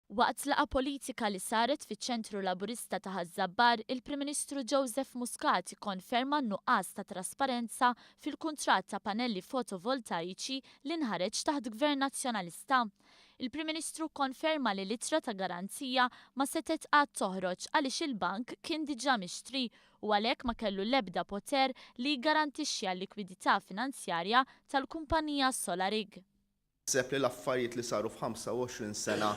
Waqt laqgħa politika li saret fiċ-Ċentru Laburista ta' Ħaż-Żabbar, il-Prim Ministru Joseph Muscat ikkonferma n-nuqqas ta' trasparenza fil-kuntratt ta' pannelli fotovoltaiċi li nħareġ taħt Gvern Nazzjonalista. Il-Prim Ministru kkonferma li l-ittra ta' garanzija ma setgħet qatt toħroġ għaliex il-bank kien diġà mixtri u għalhekk ma kellu l-ebda poter li jiggarantixxi għal-likwidità finanzjarja tal-kumpanija Solarig. Naħseb li l-affarijiet li saru f'25 sena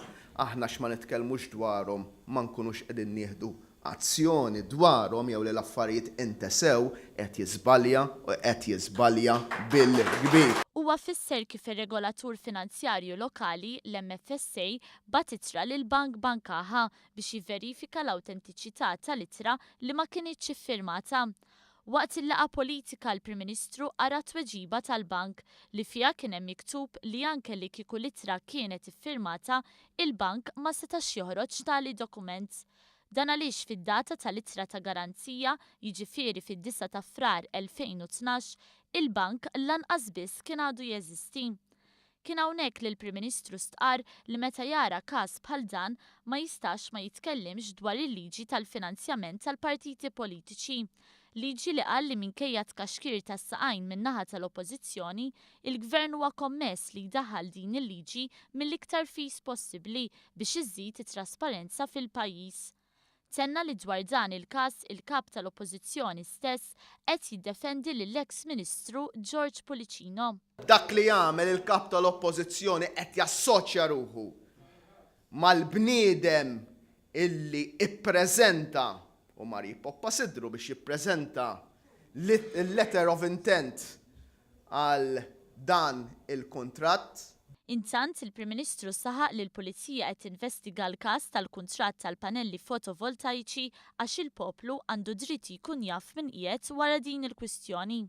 aħna x'ma nitkellmux dwarhom ma nkunux qegħdin nieħdu azzjoni dwarhom jew li l-affarijiet intesew, qed jiżbalja u qed jiżbalja bil-kbir. Huwa fisser kif ir-regolatur finanzjarju lokali, l-MFSA, bagħat ittra lill-Bank Bancaja biex jivverifika l-awtentiċità tal-ittra li ma kinitx iffirmata. Waqt il-laqgħa politika l-Prim Ministru qara t-tweġiba tal-bank li fiha kien hemm miktub li anke li kieku l-ittra kienet iffirmata, il-bank ma setax joħroġ tali dokument. Dan għaliex fid-data tal-ittra ta' garanzija, jiġifieri fid-disgħa ta' Frar 2012, il-bank lanqas biss kien għadu jeżisti. Kien hawnhekk li l-Prim Ministru stqarr li meta jara każ bħal dan ma jistax ma jitkellimx dwar il-liġi tal-finanzjament tal-partiti politiċi. Liġi li qal li minkejja t-tkaxkir tas-saqajn min-naħa tal-Oppożizzjoni, il-Gvern huwa kommess li jdaħħal din il-liġi mill-iktar fis possibbli biex iżżid it-trasparenza fil-pajjiż. Tenna li dwar dan il-każ il-Kap tal-Oppożizzjoni stess qed jiddefendi lill-eks Ministru George Pullicino. Dak li għamel il-Kap tal-Oppożizzjoni qed jassoċja ruħu mal-bniedem illi ippreżenta u mar jippoppa sidru biex jippreżenta l-letter of intent għal dan il-kuntratt. Intant, il-Prim Ministru saħaq li l-Pulizija qed tinvestiga l-każ tal-kuntratt tal-panelli fotovoltaiċi għax il-poplu għandu dritt jkun jaf min qiegħed wara din il-kwistjoni.